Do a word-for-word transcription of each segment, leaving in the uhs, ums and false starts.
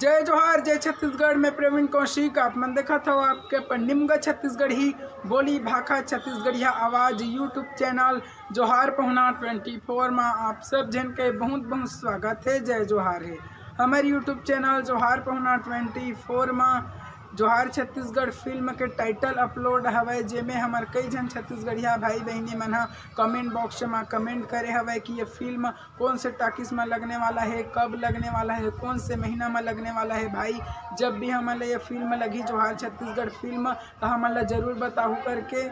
जय जोहार, जय छत्तीसगढ़। मैं प्रवीण कौशिक। आप मन देखत हव आपके अपन निमगा छत्तीसगढ़ी बोली भाखा छत्तीसगढ़िया आवाज YouTube चैनल जोहार पहुना ट्वेंटी फोर मा आप सब झन के बहुत बहुत स्वागत है। जय जोहार है। हमर YouTube चैनल जोहार पहुना ट्वेंटी फोर मा जोहार छत्तीसगढ़ फिल्म के टाइटल अपलोड हवय, जेमे हमर कई झन छत्तीसगढ़िया भाई बहिनी मन ह कमेंट बॉक्स मा कमेंट करे हवय कि ये फिल्म कौन से टाकिस में लगने वाला है, कब लगने वाला है, कौन से महीना में लगने वाला है। भाई, जब भी हमन ला ये फिल्म लगही जोहार छत्तीसगढ़ फिल्म, तो हमन ला जरूर बताहू करके।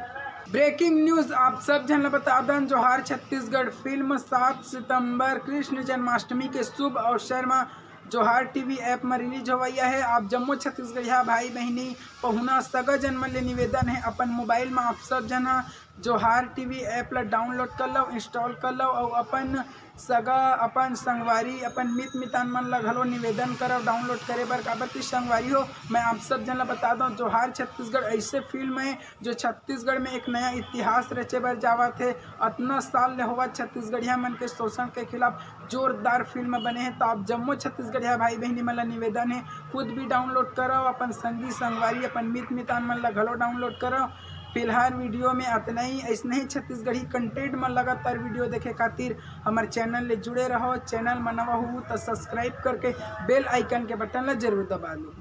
ब्रेकिंग न्यूज आप सब झन ला बता दन, जोहार छत्तीसगढ़ फिल्म सात सितंबर कृष्ण जन्माष्टमी के शुभ अवसर में जोहार टीवी ऐप में रिलीज होवैया है। आप जम्मो छत्तीसगढ़िया भाई बहिनी पहुना सगा जन मन ले निवेदन है, अपन मोबाइल में आप सब झन ह जोहार टीवी ऐप ला डाउनलोड कर लो, इंस्टॉल कर लो और अपन सगा, अपन संगवारी, अपन मित मितान मन ला घलो निवेदन करव डाउनलोड करे बर। काबर कि संगवारी हो, मैं आप सब झन ला बता दो, जोहार छत्तीसगढ़ ऐसे फिल्म है जो छत्तीसगढ़ में एक नया इतिहास रचे बर जावत है। अतना साल ले होवत छत्तीसगढ़िया मन के शोषण के खिलाफ जोरदार फिल्म बने है। तो आप जम्मो छत्तीसगढ़िया भाई बहिनी मन ला निवेदन है, खुद भी डाउनलोड करव, अपन संगी संगवारी, अपन मित मितान मन ला घलो डाउनलोड करव। फिलहाल वीडियो में अतना ही। ऐसने ही छत्तीसगढ़ी कंटेंट में लगातार वीडियो देखे खातिर हमर चैनल ले जुड़े रहो। चैनल में नवा हो तो सब्सक्राइब करके बेल आइकन के बटन ला जरूर दबा लो।